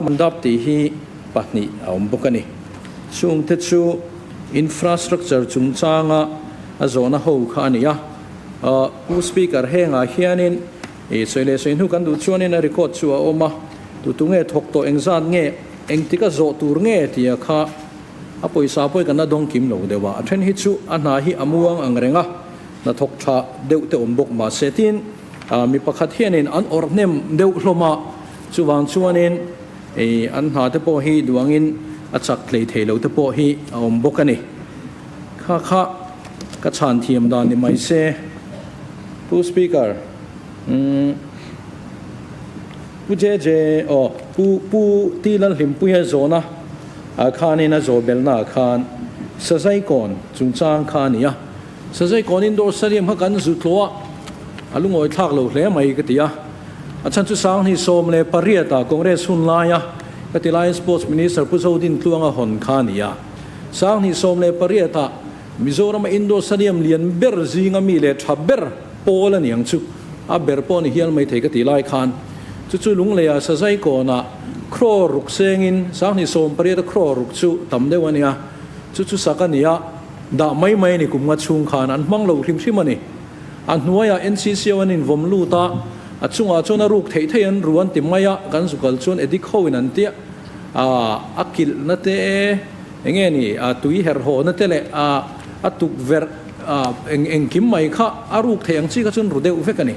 Mandap tih hi pahnih a awm bawk a ni. Chungte chu infrastructure chungchanga a zawhna ho kha a ni a. Pu Speaker hengah hianin sawi leh sawi hnu kan duh chuanin a record chu a awm a, tutu nge thawk tawh engzat nge, engtika zawh tur nge tia kha a pawisa pawh kan la dawng kim lo deuh a. A then hi chu a hna hi a muang ang reng a, hnathawk tha deuh te awm bawk mahse tin mi pakhat hianin an awrh hnem deuh hlawm a, chuvang chuanin an hna te pawh hi duangin a chak tlei thei lo te pawh hi a awm bawk a ni. Kha kha ka chhan thiam dan ni mai se. Pu Speaker, umm Pu JJ aw Pu Pu T Lalhlimpuia zawhna ah khanin a zawh belhna ah khan Sazaikawn chungchang kha a ni a. Sazaikawn indoor stadium kha kan zu tluah a, a lungawi thlak lo hle mai ka ti a. A chhan chu 2018 ah Congress hun laia ka ti laiin Sports Minister Pu Zodin Tluanga hawn kha a ni a. 2018 ah Mizorama indoor stadium lian ber zinga mi leh tha ber pawl a niang chu a ber pawh ni hial mai thei ka tih lai khan chu chu Lungleia Sazaikawnah crore ruk sengin 2018 a crore ruk chu tam deuh a nia chu chu sak a ni a dah mai mai a ni kum nga chhung khan an hmang lo hrim hrim a ni. A hnuaiah NCC ho an invawm lut a, a chungah chuan a ruk theih theih an ru an ti mai a, kan zukal chuan Edik hoin an tia a a kilhna te eng nge ni a tui herhawhna te leh a a tukverh a eng engkim mai kha a ruk theih ang chi kha chuan ru deuh vek a ni.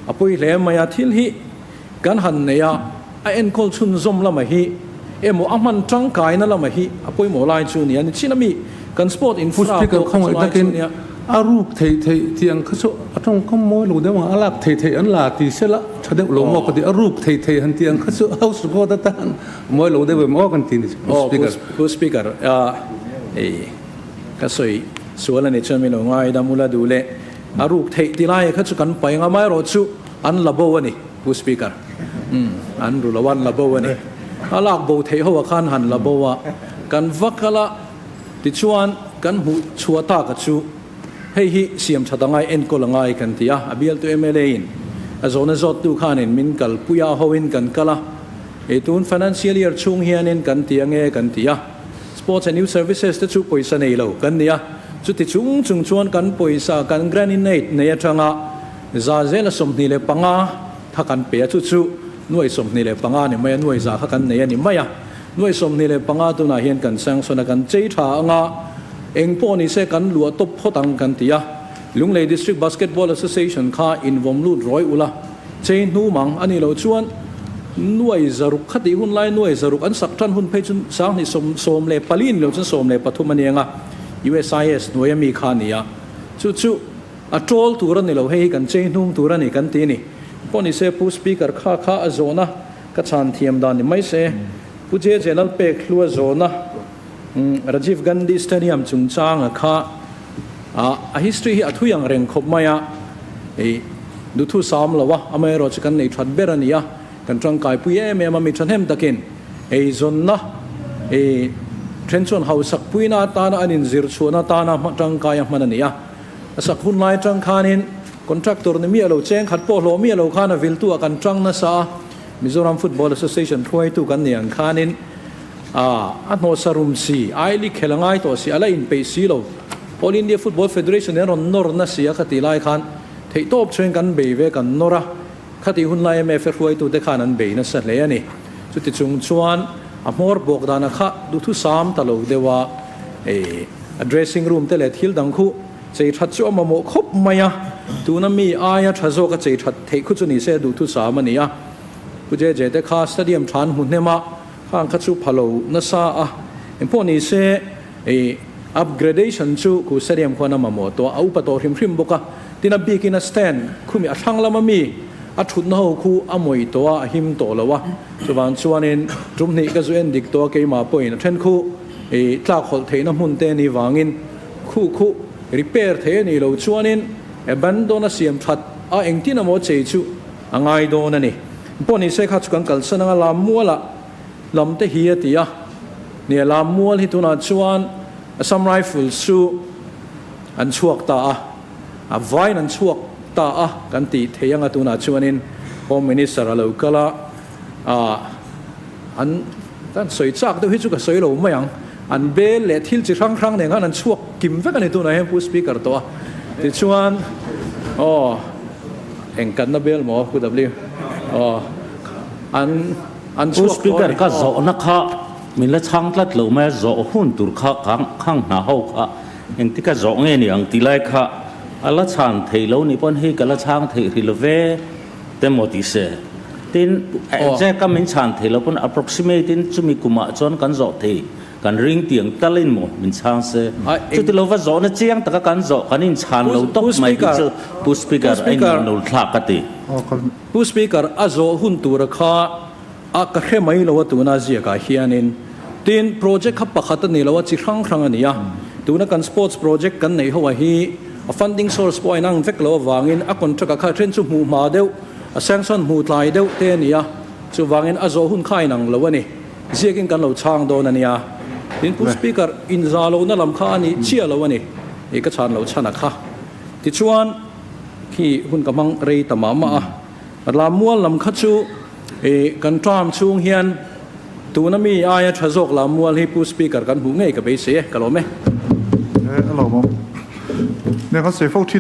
A pawi hle mai a, thil hi kan han nei a, a enkawl chhunzawm lamah hi emaw a hman tangkaina lamah hi a pawimawh lai chu nia ni chin ami kan sport infra Speaker pawh kha khawngaih chulai chu takin nia. a ruk theih theih tih ang kha chu a tawngkam mawi lo deuh ang a lak theih theih an la ti sela tha deuh lo maw ka ti a ruk theih theih han tih ang kha chu house record atan mawi lo deuh em aw kan ti ni Aw Speaker. Pu Speaker ei ka sawi sual a ni chuan min lo ngaidam ula duh leh a ruk theih ti lai kha chu kan pai ang amaherawh chu an la bo a ni. Pu Speaker, Umm, an ru lo a, an la bo a ni. A lak bo theih ho ah khan han la bo a, kan va kal a, tichuan kan hmuh chhuah tak a chu hei hi siam that angai, enkawl angai kan ti a, a bialtu mla in a zawhna zawttu khanin min kalpui a, hoin kan kal a, ei tun financial year chhung hianin kan ti ange kan ti a, Sports and Youth Services te chu pawisa nei lo kan ni a, chuti chung chung chuan kan pawisa kan grant in aid nei atanga Za zela 25 kha kan pe a, chu chu nuai 25 a ni mai a, nuai za kha kan nei a ni mai a. Nuai 25 tunah hian kan sanction a, kan chei tha ang a, eng pawh ni se kan luah tawp phawt ang kan ti a. Lunglei District Basketball Association kha invawm lut rawi ula, chei hnum ang a nih loh chuan nuai zaruk kha tih hun lai nuai zaruk an sak tan hun phei chu 20 14 ni loh chuan 13 a ni ang a, USIS hnuaia mi kha a ni a, chu chu. A ṭawl tur a ni lo, hei hi kan chei hnung tur a ni kan ti a ni. Pawh ni se Pu Speaker kha kha a zawhna ka chhan thiam dan ni mai se. Pu JJ Lalpek hlua zawhna Rajiv Gandhi Stadium chungchanga kha a history hi a thui ang reng khawp mai a, i duthu sam lo a, amaherawh chu kan nei that ber a ni a, kan tangkaipui em em a, mi thahnem takin eizawnna i then chuan hausak puina atana an inzir chhuahna atana tangkai a hman a ni a. A sak hun lai atang khanin contractor ni miah lo, cheng khat pawh hlawh miah lo khan a viltu ah kan tang nasa a, Mizoram Football Association hruaitu kan ni ang khanin a a hnawhsa rum si, I League khel a ngai tawh si, a la inpeih si lo. All India Football Federation in a rawn nawr na si a khati lai khan theihtawp chhuain kan bei ve kan nawr a, khati hun lai MFA hruaitute khan an bei nasa hle a ni. Chuti chung chuan a hmawr bawk dana kha duhthusam ta lo deuh a, ei. A dressing room te leh thil dang khu chei that chu a mamawh khawp mai a, tuna mi aia tha zawk a chei that theih khu chu ni se duhthusam a ni a. Pu JJ te kha stadium than hmu hnem a, khang kha chu pha lo nasa a, engpawh ni se ei upgradation chu khu stadium khuan a mamawh tawh a, a upa tawh hrim hrim bawk a, tin a bikin a stand khumi a thlang lama mi a thutna ho khu a mawi tawh a, a him tawh lo a, chuvang chuanin tum hnih ka zu en dik tawh a keimah pawhin a then khu. I tlak hawlh theihna hmun te ni vangin khu khu repair thei a nih loh chuanin abandon a siam that a engtin emaw chei chu a ngai dawn a ni. Pawh ni se kha chu kan kalsan anga lam mualah lam te hi a ti a, nia lam mual hi tunah chuan Assam Rifles chu an chhuak ta a, a vaiin an chhuak ta a kan tih thei anga tunah chuanin Home Minister a lo kal a, ah. An kan sawi chak deuh hi chu ka sawi lo mai ang. An bel leh thil chi hrang hrang nen khan an chhuak kim vek a ni tunah hian Pu Speaker tawh a. Tichuan aw eng kanna bel maw Pu W aw an an Pu chhuak tawh a Speaker ni ka aw. zawhna kha min la chhang tlat lo mai a, zawh hun tur kha khang khang hna ho kha engtika zawh nge ni ang tih lai kha a la chhan thei lo nih pawn hei ka la chhang theih ri lo ve. Te maw tih se. Tin, exact a min chhan thei lo pawn approximate in chumi kumah chuan kan zawh thei, kan ring tiang talin maw min chhang se. Chuti lova zawhna chiang taka kan zawh kan inchhan lo tawp mai hi chu Pu Speaker a innuamlo thlak ka ti. Pu Speaker, a zawh hun tura kha a ka hre mai lo a tuna ziakah hianin. Tin, project kha pakhat a ni lo a, chi hrang hrang a ni a. Tuna kan sports project kan neih ho ah hi a funding source pawh a inang vek lo avangin a contract ah kha then chu hmuh hma deuh, a sanction hmuh tlai deuh te a ni a. Chuvangin a zawh hun kha a inang lo a ni. Ziakin kan lo chhang dawn a nia. Tin, Pu Speaker, inza lohna lam kha a nih chiah lo a ni. I ka chhan lo chhan a kha. Tichuan, khi hun ka hmang rei ta mah mah a. Lammual lam kha chu i kan term chhung hian tuna mi aia tha zawk lammual hi Pu Speaker kan hmuh ngei ka beisei e, ka lawm e. E, a lawmawm. Nia kan sawi fo thin.